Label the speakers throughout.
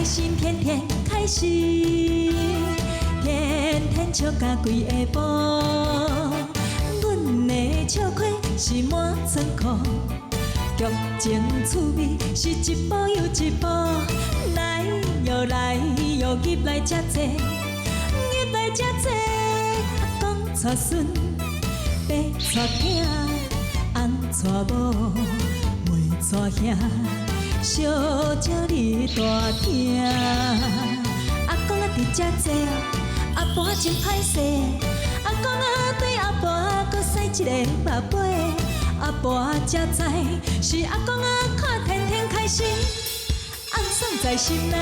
Speaker 1: 開心，天天開心，天天笑甲規下晡。阮的笑虧是滿倉庫，劇情趣味是一步又一步。來喲來喲，入來遮濟，入來遮濟。阿公娶孫，爸娶囝，翁娶某，妹娶兄。小鸟你大听，阿公啊伫遮坐，阿婆真歹势。阿公啊对阿婆阁驶一个目尾，阿婆才知是阿公啊看天天開心，暗爽在心內。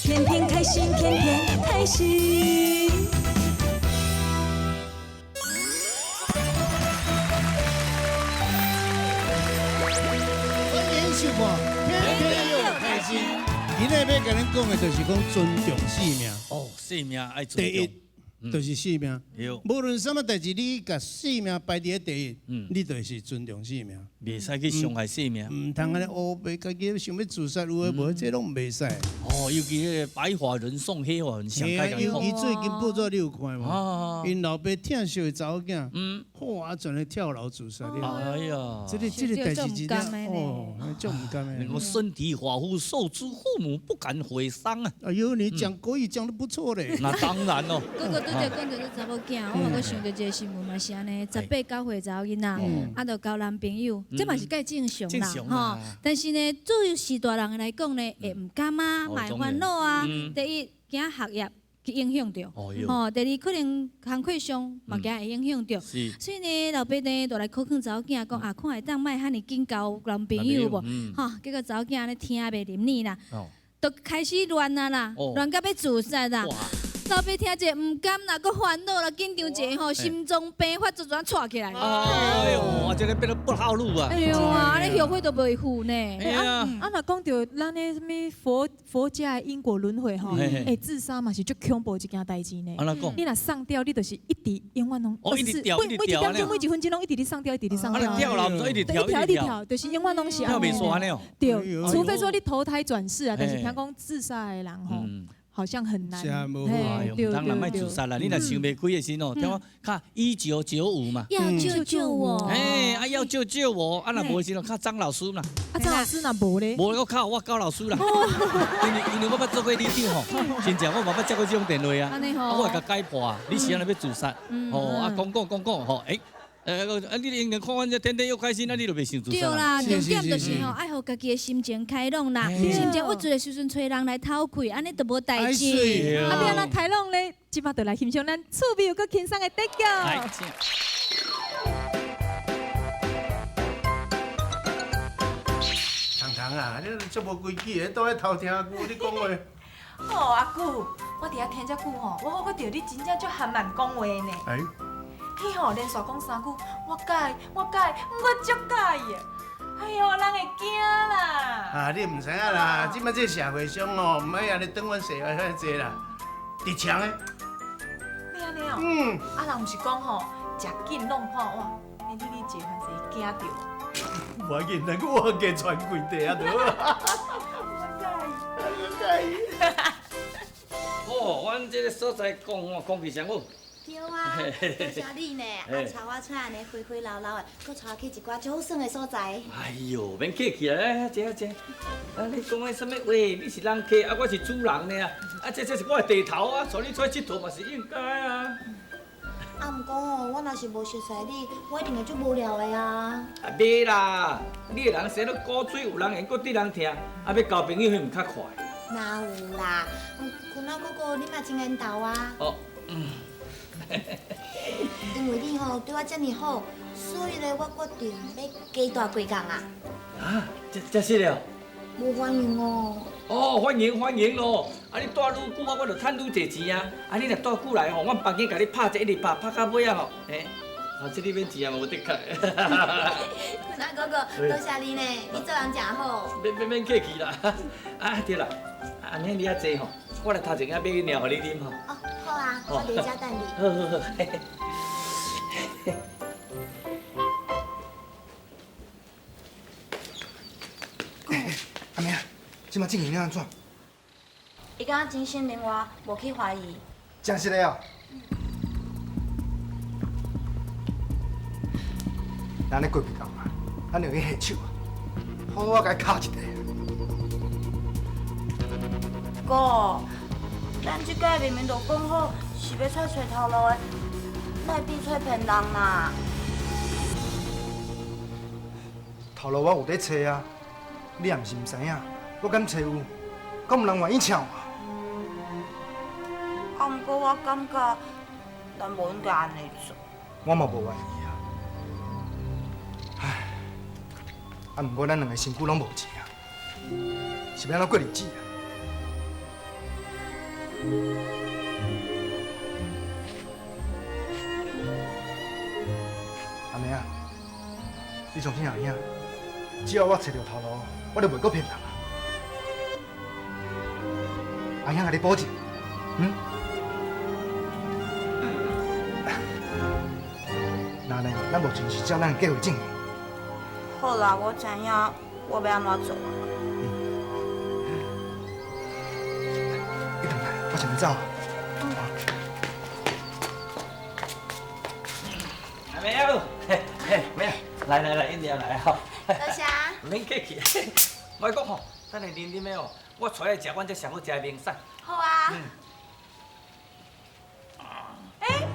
Speaker 1: 天天開心，天天開心。
Speaker 2: 歡迎收看，天天又開心。今日欲共恁講的就是講尊重生命。
Speaker 3: 哦，生命愛尊重。
Speaker 2: 第一，就是生命。無論啥物代誌，你共生命排佇咧第一，你就是尊重生命。
Speaker 3: 袂使去傷害生命。
Speaker 2: 毋通按呢烏白家己想欲自殺，有的無的，這攏袂使。
Speaker 3: 哦，尤其彼個白髮人送黑髮人，上蓋
Speaker 2: 尤其最近報紙你有看無？𪜶老爸疼惜的查某囝，哇，全咧跳樓自殺了。
Speaker 3: 哎呀，
Speaker 2: 這個這個代誌真正哦，足毋甘的。
Speaker 3: 你講身體髮膚受之父母，不敢毀傷啊！
Speaker 2: 哎呦，你講國語講得不錯嘞。
Speaker 3: 那當然咯。
Speaker 4: 哥哥拄才講著這查某囝，我嘛閣想著一個新聞嘛是按呢，18、9歲查某囡仔，啊，就交男朋友，這嘛是介正常啦，吼。但是呢，對是大人來講呢，會毋甘啊，嘛會煩惱啊。第一，驚學業去影響著，吼。第二，可能工課上嘛驚會影響著。所以呢，老爸呢就來苦勸查某囝講啊，看會當莫遐爾緊交男朋友無？吼，結果查某囝按呢聽袂入耳啦，就開始亂啊啦，亂甲欲自殺啦。老爸聽者毋甘啦，閣煩惱啦，緊張者吼，心臟病發作就按掣起來。
Speaker 3: 哎呦，這个變得不好路啊！
Speaker 4: 哎呦啊，按呢後悔都袂赴呢。
Speaker 5: 啊，若講著咱的啥物佛家的因果輪迴吼，欸，自殺嘛是足恐怖一件代誌呢。
Speaker 3: 按怎講？
Speaker 5: 你若上吊，你就是一直永遠攏
Speaker 3: 一直吊，
Speaker 5: 每一點鐘每一分鐘攏一直咧上吊，一直咧上吊。
Speaker 3: 跳樓毋是一直跳，
Speaker 5: 一直跳，就是永遠攏是按呢。對，除非說你投胎轉世啊，但是聽講自殺的人吼，好像很難。
Speaker 3: 哎呦，當然莫自殺啦！你若想袂開的時哦，聽我敲1995嘛。
Speaker 4: 要救救我！
Speaker 3: 哎，啊要救救我！啊若無的時陣敲張老師啦。
Speaker 5: 啊張老師若無咧？
Speaker 3: 無我敲我高老師啦。因為我捌做過里長吼，真正我嘛捌接過這種電話啊。啊，我會共解破，你是按怎欲自殺？哦，啊講講講講吼，欸。啊！你永遠看阮這天天又開心，啊！你就袂想自殺。
Speaker 4: 對啦，重點就是吼，愛予家己的心情開朗啦，心情鬱卒的時陣，揣人來透氣，按呢就無代誌。
Speaker 5: 啊，欲按怎開朗咧？這擺就來欣賞咱趣味又閣輕鬆的得獎。
Speaker 2: 糖糖啊，你足無規矩的，都愛偷聽阿舅你講話。
Speaker 6: 哦，阿舅，我佇遐聽遮久吼，我發覺著你真正足含慢講話呢。
Speaker 2: 哎。
Speaker 6: 你吼連續講三句，我佮意，我佮意，我足佮意的。哎喲，人會驚啦！
Speaker 2: 啊，你毋知影啦，這擺這社會上哦，毋愛按呢轉阮世遐濟啦，直強的。
Speaker 6: 你按呢哦？嗯。啊，人毋是講吼，食緊弄破碗，欸，你這番勢驚著。
Speaker 2: 無要緊，咱我加傳幾塊啊，就好。
Speaker 6: 我佮意，
Speaker 2: 我佮意。
Speaker 3: 哦，阮這个所在講哦，空氣上好。
Speaker 7: 對啊，多謝你呢，啊，帶我出來按呢灰灰老老的，閣帶我去一寡足好耍的所在。
Speaker 3: 哎喲，免客氣啦，來坐坐。啊，你講的啥物話？你是人客，啊，我是主人呢。啊，這是我的地頭啊，帶你出來𨑨迌嘛是應該啊。
Speaker 7: 啊，毋過哦，我若是無熟似你，我一定會足無聊的啊。
Speaker 3: 啊，袂啦，你的人生咧古錐有人緣，閣得人疼，啊，欲交朋友彼毋較快？
Speaker 7: 哪有啦，坤仔哥哥，你嘛真緣投啊。
Speaker 3: 哦，嗯。
Speaker 7: 因為你吼對我遮爾好，所以咧我決定欲加大過工啊！
Speaker 3: 啊，這是了？
Speaker 7: 無歡迎哦。
Speaker 3: 哦，歡迎歡迎咯！啊，你蹛愈久，我就趁愈濟錢啊！啊，你若蹛久來吼，阮房間共你拍一一直拍，拍到尾仔吼，欸，啊，這你免錢啊，嘛無的確。
Speaker 7: 坤仔哥哥，多謝你呢，你做人誠好。
Speaker 3: 免免免客氣啦！啊對啦，按呢你較濟吼，我來頭前仔買飲料予你啉吼。
Speaker 7: 哦，好啊，我佇遮等你。
Speaker 3: 好好好。
Speaker 8: 這馬進行了按怎？
Speaker 7: 伊敢若真信任我，無去懷疑。
Speaker 8: 真實的哦。咱咧過袂到啊，咱就去下手，好好共伊敲一塊。
Speaker 7: 哥，咱這擺明明就講好是欲出來揣頭路的，哪會變揣騙人啦？
Speaker 8: 頭路我有咧揣啊，你也毋是毋知影，我敢揣有，敢有人願意請我？
Speaker 7: 啊，毋過我感覺咱無應該按呢做。
Speaker 8: 我嘛無願意啊。唉，啊，毋過咱兩个身軀攏無錢啊，是欲按怎過日子啊？阿妹啊，你相信阿兄，只要我揣著頭路，我就袂閣騙人啊。阿兄共你保證，嗯？那呢，咱目前是照咱的計劃進行。
Speaker 7: 好啦，我知影我欲按怎做啊。
Speaker 8: 你轉來，我先走。
Speaker 3: 阿妹啊，嘿嘿，妹，來來來，飲料來吼。
Speaker 7: 多謝。
Speaker 3: 毋免客氣，我講吼，等下啉啉的哦，我帶你食阮這上好食的明鳝。
Speaker 7: 好啊。
Speaker 6: 欸，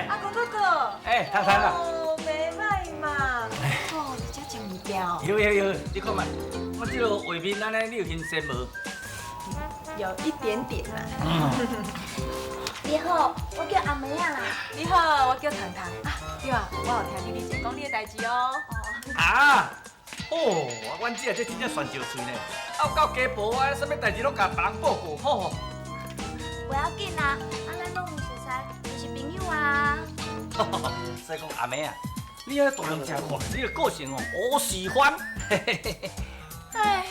Speaker 6: 阿公哥哥。
Speaker 3: 欸，糖糖啊。
Speaker 6: 哦，袂歹嘛。哦，你這真物件哦。
Speaker 3: 有有有，你看覓，我這个畫面按呢，你有欣羡無？
Speaker 6: 有一點點啦。
Speaker 7: 你好，我叫阿妹仔啦。
Speaker 6: 你好，我叫糖糖。啊，對啊，我有聽你姐講你的代誌哦。
Speaker 3: 啊，哦，阮姐啊，這真正旋石喙呢，啊有夠雞婆啊，啥物代誌攏共別人報告好。
Speaker 7: 不要緊啦，啊咱攏有熟似，就是朋友啊。
Speaker 3: 所以講阿妹啊，你遐大量真快，你的個性哦，我喜歡。
Speaker 6: 哎，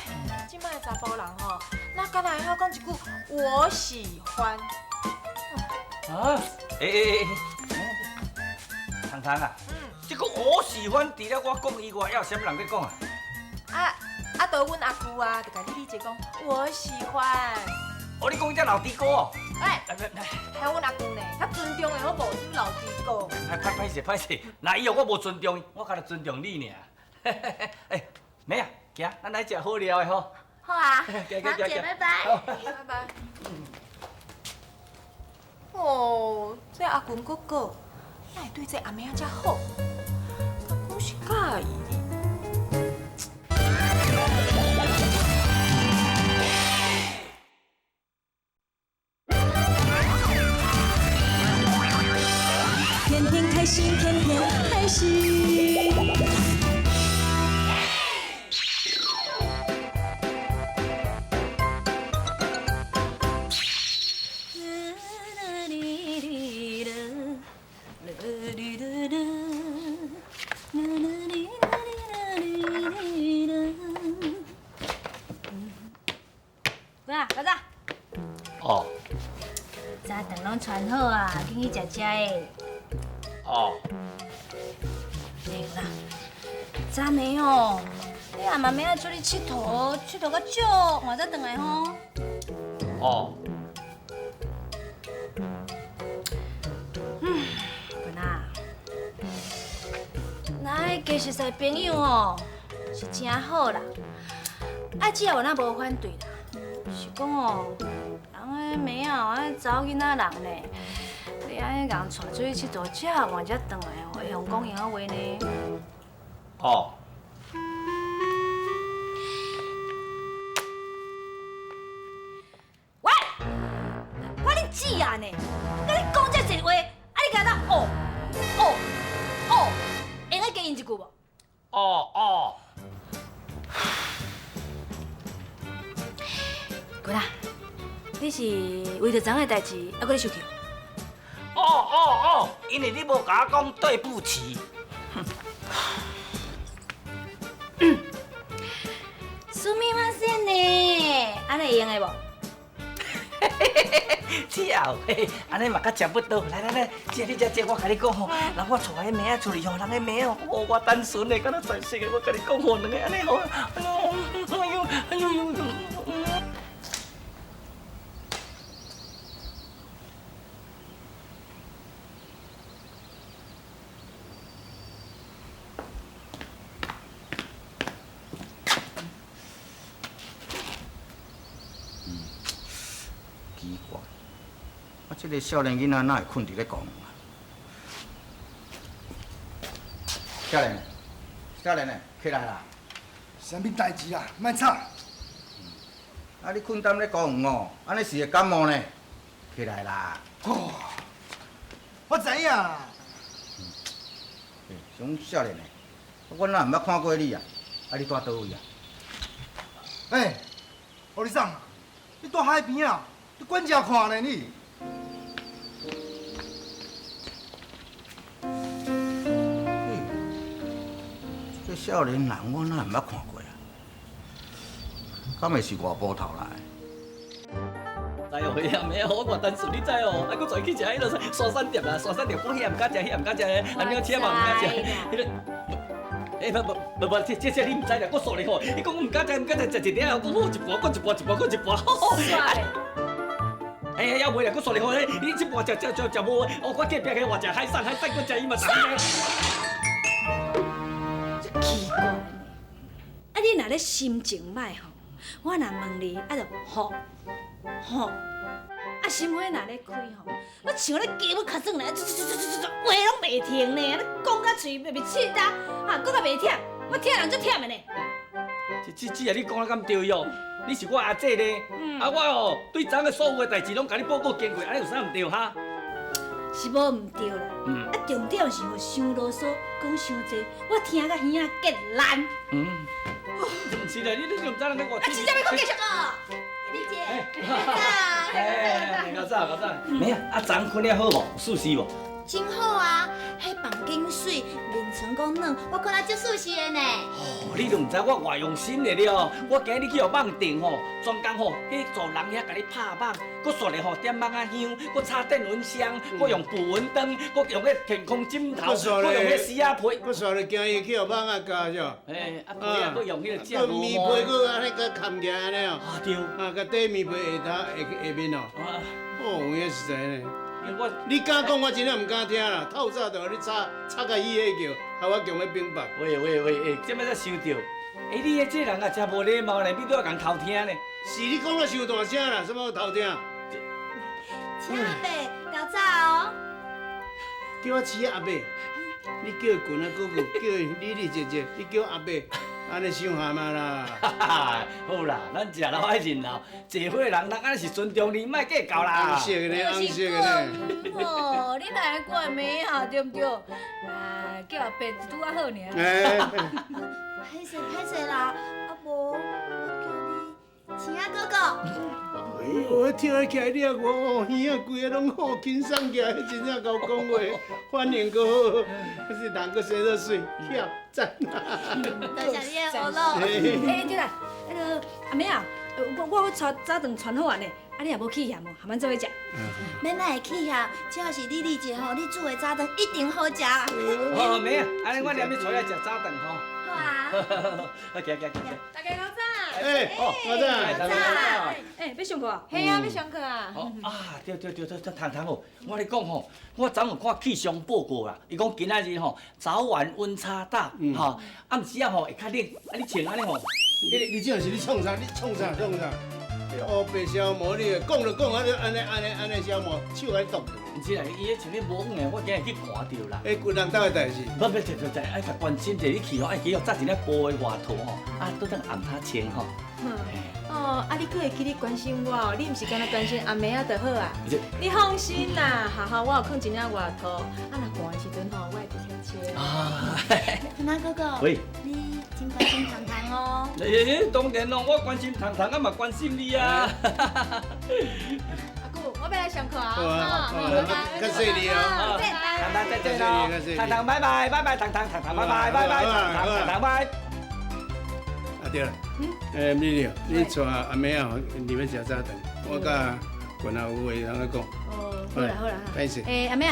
Speaker 6: 這擺的查埔人吼，哪敢若會曉講一句我喜歡？
Speaker 3: 啊？欸欸欸，糖糖啊，這個我喜歡，除了我講以外，還有啥物人在講啊？
Speaker 6: 啊，就阮阿舅啊，就共你姐講我喜歡。
Speaker 3: 哦，你講這老豬哥哦？
Speaker 6: 哎，還有阮阿舅呢，較尊重的好無？什麼老豬哥？
Speaker 3: 歹勢歹勢，那以後我無尊重伊，我干焦尊重你爾。欸，妹啊，行，咱來食好料的吼。
Speaker 7: 好啊，糖姐拜拜。
Speaker 6: 拜拜。哦，這阿群哥哥，哪會對這阿妹仔遮好？敢講是佮意你？
Speaker 1: 天天開心，天天開心。
Speaker 4: 喂啊，老大。
Speaker 3: 哦。
Speaker 4: 早顿攏穿好啊，緊去食食的。
Speaker 3: 哦。
Speaker 4: 欸，啦，昨暝哦，你阿妈妹仔出去𨑨迌，𨑨迌較少，晚才转来吼。
Speaker 3: 哦。
Speaker 4: 嗯，滚啊！咱彼个熟似朋友吼，是真好啦。啊，只我若無反對啦，是講哦，人个妹仔哦，按查某囡仔人呢，你按呢共带出去𨑨迌，遮晚才转来哦，會予人講閒仔話呢。
Speaker 3: 哦。
Speaker 4: 喂，我恁姊仔呢，佮你講這濟話，啊你敢若哦哦哦，會用加應一句無？
Speaker 3: 哦哦。
Speaker 4: 過來，你是為著昨昏的代誌，猶閣咧生氣？
Speaker 3: 哦哦哦，因為你無共我講對不起。
Speaker 4: すみません呢，按呢會用的無？
Speaker 3: 姐啊，按呢嘛較食不到。來來來，姐你遮坐，我共你講吼，人我帶彼妹仔出去吼，人彼妹仔哦，我單純的，敢若全世界，我共你講吼，兩个按呢吼，哎呦哎呦哎呦，
Speaker 9: 這个少年囡仔哪會睏佇咧公園啊？少年，少年欸，起來啦！
Speaker 8: 啥物代誌啦？莫吵！
Speaker 9: 啊，你睏踮咧公園哦，按呢是會感冒呢。起來啦！
Speaker 8: 哦，我知影啦。
Speaker 9: 欸，少年欸，我哪毋捌看過你啊？啊，你住佗位啊？
Speaker 8: 欸，胡里桑，你住海邊啊？你管食看呢你？
Speaker 9: 這少年人我哪毋捌看過啊？敢會是外埔頭來？
Speaker 3: 知哦，遐暝好偌單純，你知哦？啊，閣跩去食彼个沙山店啦，沙山店，讲遐毋敢食，遐毋敢食，啊，鸟车嘛毋敢食，彼个。欸，無無無無，這你毋知啦，我煞咧吼，伊講毋敢食，毋敢食，食一點後，閣好一盤，閣一盤，一盤，閣一盤。哎呀，猶袂啦，我煞咧吼，你這盤食食食食無，哦，我隔壁個話食海產，海產閣食伊嘛。
Speaker 4: 足奇怪呢，啊，你若咧心情歹吼，我若問你，啊，就吼吼，啊，心花若咧開吼，我像咧雞母尻轉來，話攏袂停呢，你講甲喙袂袂切啊，哈，講甲袂忝，我聽人足忝的呢。
Speaker 3: 這這你講得敢對喲？你是我阿姐咧，啊我哦對昨昏所有的代誌攏共你報告經過，按呢有啥毋對哈？
Speaker 4: 是無毋對啦，啊重點是吼傷囉嗦，講傷濟，我聽甲耳仔結爛。
Speaker 3: 嗯，毋是啦，你毋知人咧我。
Speaker 4: 啊，真正欲閣繼續哦，李姐，
Speaker 3: 哎，較早較早，妹仔，啊昨昏睏了好無？舒適無？
Speaker 7: 真好啊，彼房間媠，眠床閣軟，我睏啊足舒適的呢。
Speaker 3: 哦，你都毋知我偌用心的了。我今日去予網店吼，專工吼去做人遐共你拍網，閣煞咧吼點網仔香，閣插電蚊香，閣用捕蚊燈，閣用彼天空枕頭，閣用彼絲仔被。
Speaker 2: 閣煞咧驚伊去予網仔咬是？
Speaker 3: 嘿，啊被啊，閣用彼個遮
Speaker 2: 棉被閣按呢閣冚起來按呢哦。
Speaker 3: 啊對。
Speaker 2: 啊，共底棉被下頭下下面哦。哦，有影實在呢。你敢講，我真正毋敢聽啦。透早就予你吵吵甲伊彼叫，害我強欲反駁。
Speaker 3: 喂喂喂，欸，這擺才收著？欸，你這人啊，真無禮貌呢，你拄仔共偷聽呢？
Speaker 2: 是你講得傷大聲啦，啥物偷聽？
Speaker 7: 請阿伯，較早哦。
Speaker 2: 叫我鼠阿伯，你叫群仔哥哥，叫李李姐姐，你叫阿伯。按呢傷含啊啦！
Speaker 3: 好啦，咱食老愛認老，這伙人人按呢是尊重你，莫計較啦。
Speaker 2: 紅色的呢，紅色的呢。
Speaker 4: 哦，你來過暝仔對毋對？啊，叫阿伯拄仔好爾。
Speaker 7: 歹勢歹勢啦，啊無我叫你鼠仔哥哥。
Speaker 2: 哎呦，我聽起來了，我哦耳仔規个攏好輕鬆起來，真正𠢕講話，反應閣好，是人閣生得媠，巧讚。
Speaker 7: 多謝你的呵咾。
Speaker 4: 欸，對啦，彼个阿妹啊，我去早頓傳好啊呢，啊你也無起嫌無，含阮做伙食。
Speaker 7: 免哪會起嫌，只要是李李姐吼，你煮的早頓一定好食。
Speaker 3: 哦，妹啊，按呢我連你揣來食早頓吼。
Speaker 7: 好啊。
Speaker 3: 好，行行行。
Speaker 6: 大家早。
Speaker 2: 欸，老早。
Speaker 4: 早。欸，欲上課啊？
Speaker 6: 嘿啊，欲上課啊。
Speaker 3: 哦啊，對對對對，糖糖哦，我咧講吼，我昨有看氣象報告啦，伊講今仔日吼早晚溫差大，吼，暗時仔吼會較冷，啊你穿按呢吼，
Speaker 2: 你這是咧創啥？你創啥？創啥？烏白消磨你，講就講，按呢按呢按呢按呢消磨，手來動。
Speaker 3: 毋是啦，伊彼穿咧無軟的，我今日去寒著啦。
Speaker 2: 欸，骨人兜的代誌。
Speaker 3: 無無，就就就愛共關心者，你去吼愛記予紮一領布的外套吼，啊，倒轉暗頭穿吼。
Speaker 6: 哦，啊，你閣會記你關心我哦？你毋是干焦關心阿妹仔就好啊？你放心啦，下晝我有囥一領外套，啊，若寒的時陣吼，我會佇遐穿。
Speaker 3: 啊，
Speaker 7: 糖糖哥哥，
Speaker 3: 喂，
Speaker 7: 你真關心糖糖哦。
Speaker 3: 欸，當然咯，我關心糖糖，啊嘛關心你啊。
Speaker 6: 阿姑，我欲來上課啊。
Speaker 2: 好啊，較細膩哦。
Speaker 3: 糖糖再見咯，糖糖拜拜，拜拜，糖糖糖糖拜拜，拜拜，糖糖糖糖拜。
Speaker 2: 啊對啦，欸，美麗，你帶阿妹仔入去食早頓，我佮群仔有話通來講。
Speaker 4: 哦，好啦好啦，
Speaker 2: 歹勢。
Speaker 4: 欸，阿妹仔，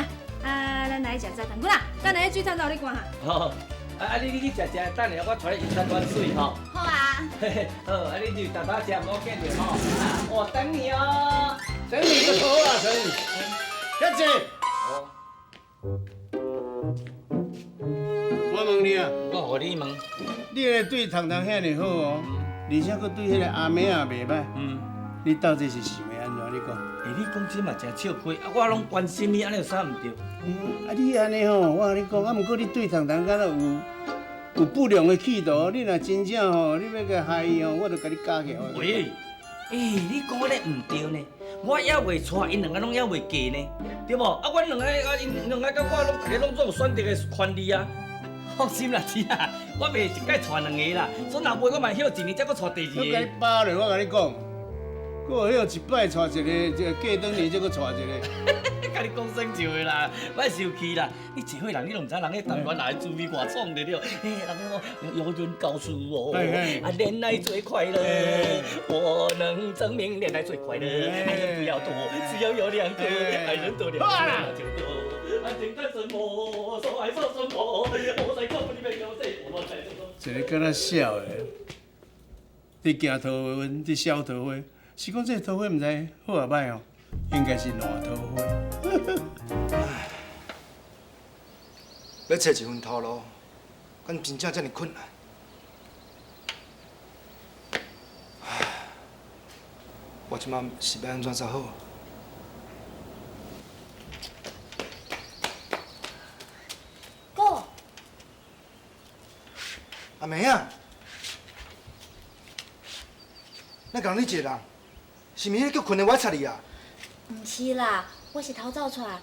Speaker 4: 啊，咱來食早頓，滾啦，等下水探頭你關哈。
Speaker 3: 好，啊你去食食，等下我帶你遊山玩水吼。
Speaker 7: 好啊。
Speaker 3: 嘿嘿，好，啊你就沓沓食，無緊著吼。我等你哦。
Speaker 2: 等你個頭啊，等你。遐濟。我問你啊，
Speaker 3: 我予你問。
Speaker 2: 你咧對糖糖遐爾好哦，而且閣對彼个阿妹仔袂䆀。嗯。你到底是想欲按怎？你讲。
Speaker 3: 欸，你讲这嘛真笑亏，啊，我拢关心你，按呢有啥毋对？
Speaker 2: 啊，你按呢吼，我共你讲，啊，毋过你对彤彤敢若有不良的企图，你若真正吼，你欲共害伊吼，我就共你咬起来。
Speaker 3: 喂，欸，你讲按呢毋对呢？我犹未娶，𪜶两个拢犹未嫁呢，对无？啊，阮两个啊，𪜶两个佮我拢，大家拢总有选择的权利啊。放心啦，姊啊，我袂一摆娶两个啦，所以若袂我嘛休一年，才阁娶第二个。
Speaker 2: 我共你包咧，我共你讲，阁休一摆娶一个，这过转年才阁娶一个。
Speaker 3: 共你讲耍笑的啦，莫生气啦。你一岁人，你拢毋知人咧谈恋爱滋味偌创的了。欸，人讲有人告诉我，啊，恋爱最快乐，我能证明恋爱最快乐。爱人不要多，只要有两个，爱人多两个那就够。安静的什么？说爱说什么？我在空里面有谁？我在
Speaker 2: 一个敢若痟的，伫行桃花运，伫烧桃花，是讲这个桃花毋知好抑歹哦，应该是烂桃花。
Speaker 8: 欲揣一份头路，敢真正遮尔困难？唉，我这摆是欲按怎才好？
Speaker 7: 哥，
Speaker 8: 阿妹啊，哪共你一个人？是毋是叫困的我插你啊？
Speaker 7: 毋是啦，我是偷走出来。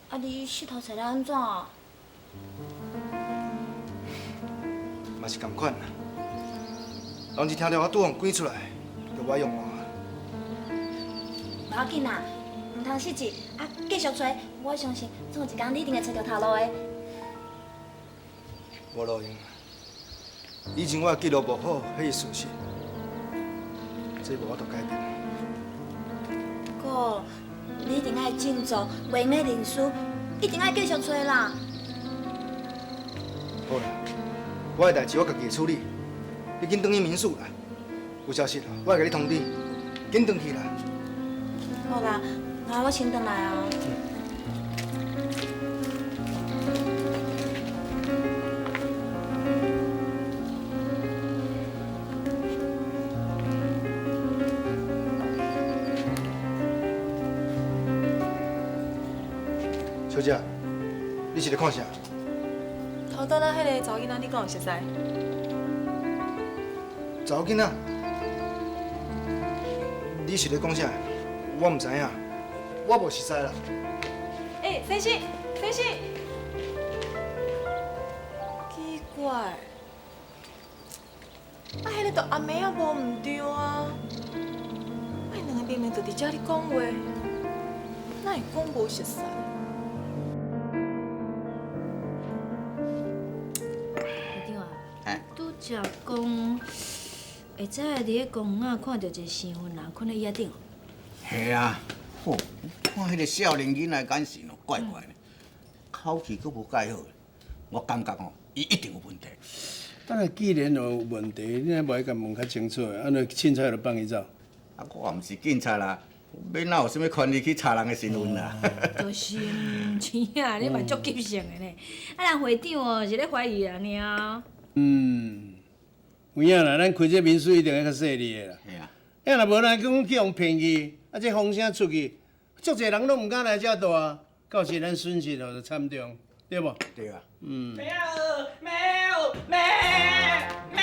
Speaker 7: 啊，你穑头揣了按怎？
Speaker 8: 嘛是仝款啦。人一听著我拄予人赶出来，就无爱用我。
Speaker 7: 无要紧啦，毋通失志，啊，继续揣，我相信总有一工你一定会揣著头路的。
Speaker 8: 无路用。以前我的记录无好，彼是事实，这无法度改变。
Speaker 7: 哥，你一定爱振作，袂用得认输，一定爱继续揣啦。
Speaker 8: 好啦，我的代志我家己会处理，你紧转去民宿啦。有消息我会共你通知，紧转去啦。
Speaker 7: 好啦，那我先转来啊。
Speaker 8: 小姐，你是咧看啥？
Speaker 6: 头拄仔彼个查某囡仔，你敢有熟似？
Speaker 8: 查某囡仔？你是咧讲啥？我毋知影，我无熟似啦。
Speaker 6: 欸，先生，先生，奇怪，啊，彼个就阿妹仔无毋对啊，啊，𪜶两个明明就伫遮咧讲话，哪会讲无熟似？
Speaker 4: 拄才讲，会早伫咧公园仔看著一个生分人睏咧椅仔顶。
Speaker 9: 嘿啊，吼，看彼个少年囡仔眼神哦，怪怪的，口气阁无盖好，我感觉哦，伊一定有问题。
Speaker 2: 啊，既然有问题，你若无爱共问较清楚，按怎凊彩就放伊走？
Speaker 9: 啊，我也毋是警察啦，欲哪有啥物权利去查人的身份啦？
Speaker 4: 就是，毋是啊，你嘛足急性的呢。啊，人会长哦是咧怀疑啊，尔。
Speaker 2: 嗯，有影啦，咱开这民宿一定爱较细腻的啦。
Speaker 9: 嘿啊。
Speaker 2: 啊，若无咱讲去予骗去，啊，这风声出去，足济人拢毋敢来遮住啊。到时咱损失就惨重，对无？
Speaker 9: 对啊。
Speaker 2: 嗯。
Speaker 3: 咩咩咩咩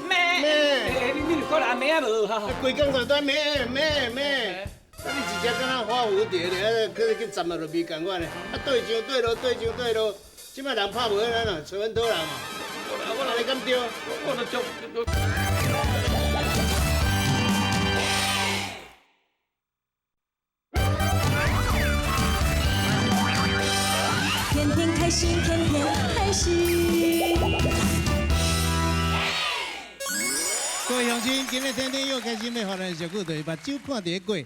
Speaker 3: 咩咩！你有看阿妹仔无？
Speaker 2: 规工就在咩咩咩。啊！你一只敢若花蝴蝶咧，啊，去站落就袂仝款咧。啊，对上对落，对上对落，这摆人拍无咱啊，找阮讨人嘛。我哪里敢对？
Speaker 3: 我都足。
Speaker 1: 天天开心，天天开心。
Speaker 2: 各位乡亲，今日天天又开心，欲予咱上久就是目睭看伫咧过，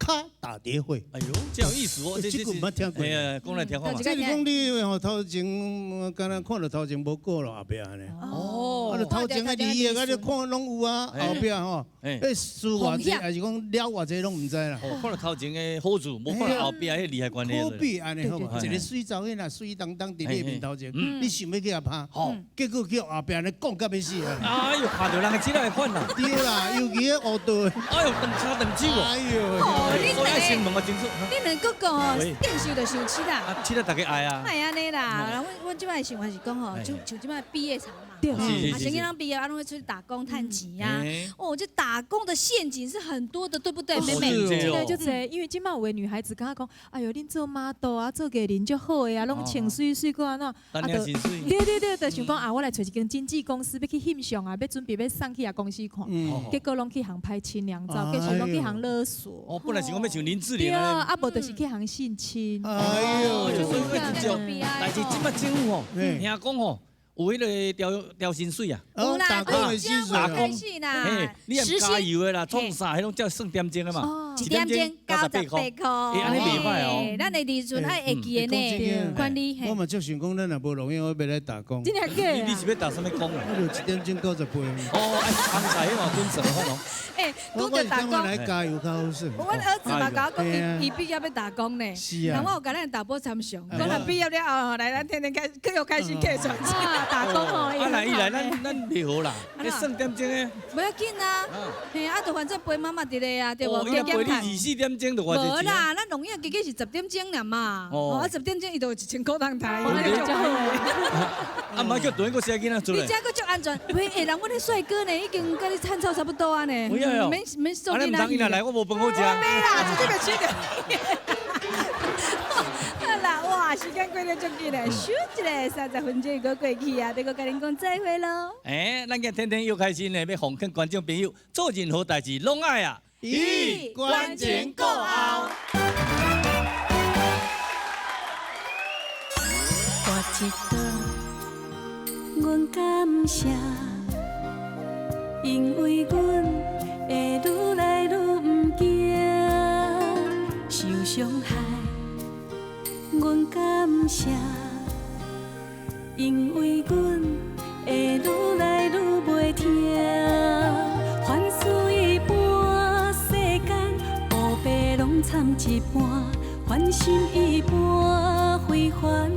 Speaker 2: 跤打蝶會。
Speaker 3: 哎呦，這有意思哦，
Speaker 2: 這句毋捌聽過。
Speaker 3: 哎呀，講來聽看嘛。
Speaker 2: 這是講你吼頭前，敢若看著頭前無顧咯，後壁按呢。哦。啊，頭前的利益，啊，你看攏有啊，後壁吼，欸輸偌濟，還是講了偌濟攏毋知啦。
Speaker 3: 哦，看著頭前的好處，無看著後壁彼利害關係。
Speaker 2: 可比按呢好無？一個媠查某囡仔，媠當當佇你面頭前，你想欲去共拍，結果叫後壁按呢講甲欲死啊！
Speaker 3: 哎呦，拍著人的這個款啦。
Speaker 2: 對啦，尤其彼烏道。
Speaker 3: 哎呦，斷跤斷手哦。
Speaker 2: 哎呦。
Speaker 3: 所以愛先問我清楚。
Speaker 4: 你兩個講哦，電視就傷淒啦。
Speaker 3: 啊，淒啦，大家愛啊。
Speaker 4: 莫按呢啦，阮這擺想法是講吼，像這擺畢業潮嘛，
Speaker 3: 對，
Speaker 4: 啊，啥囡仔畢業啊，攏會出去打工趁錢啊。哦，這打工的陷阱是很多的，對不對，妹妹？
Speaker 5: 真的就濟，因為這擺有的女孩子感覺講，哎呦，恁做 model 啊，做藝人足好的啊，攏穿媠媠閣按怎？
Speaker 3: 啊，
Speaker 5: 對對對，就想講啊，我來揣一間經紀公司，欲去翕相啊，欲準備欲送去予公司看，結果攏去予拍清涼照，結果攏去予勒索。
Speaker 3: 哦，本來是講欲像林志玲。
Speaker 5: 對啊，啊無就是去予性侵。
Speaker 3: 哎呦，所以這種，但是這擺政府吼，聽講吼。有彼个調調薪水啊，
Speaker 4: 有啦，
Speaker 2: 打工的薪水，
Speaker 3: 打工，
Speaker 4: 嘿，
Speaker 3: 你按加油的啦，創啥，彼攏才算點鐘的嘛，
Speaker 4: 一點鐘98塊。
Speaker 3: 欸，按呢袂歹哦。
Speaker 4: 咱的利潤愛會記的呢，管理。
Speaker 2: 我嘛足想講，咱若無農業，我欲來打工。
Speaker 5: 真的假的？
Speaker 3: 你是欲打啥物工啊？
Speaker 2: 我就一點鐘98。
Speaker 3: 哦，愛創啥？彼嘛準算的哦。
Speaker 4: 欸，講著打工，
Speaker 2: 來加油較好耍。
Speaker 4: 阮兒子嘛共我講，伊畢業欲打工呢。
Speaker 2: 是啊。
Speaker 4: 人我有共咱大寶參詳，講若畢業了後，來咱天天開，閣又開始計算。打工吼，
Speaker 3: 啊來伊來，咱袂好啦，你算點鐘的。
Speaker 4: 無要緊啊，嘿啊，就反正陪媽媽佇咧啊，對無？
Speaker 3: 伊陪你24點鐘就偌濟錢。
Speaker 4: 無啦，咱農業其實是10點鐘爾嘛，哦，啊10點鐘伊就有1000塊通刣。
Speaker 3: 啊，毋叫導演閣寫囡仔出來。
Speaker 4: 你這閣足安全，喂，欸，人阮彼帥哥呢，已經佮你趁臭差不多啊呢。免免做
Speaker 3: 囡仔。啊，你毋通伊若來，我無飯好食。
Speaker 4: 沒啦，絕對袂吃著。好啦，哇，時間過得足緊嘞，咻一下30分鐘閣過去啊，欲閣共恁講再會囉。
Speaker 3: 欸，咱今天天又開心呢，欲奉勸觀眾朋友，做任何代誌攏愛啊，
Speaker 2: 以關前顧後。
Speaker 1: 跋一倒，阮感謝，因為阮會愈來愈毋驚受傷害。阮感謝，因為阮會愈來愈袂疼。凡事一般，世間烏白攏摻一半，凡心一般非凡。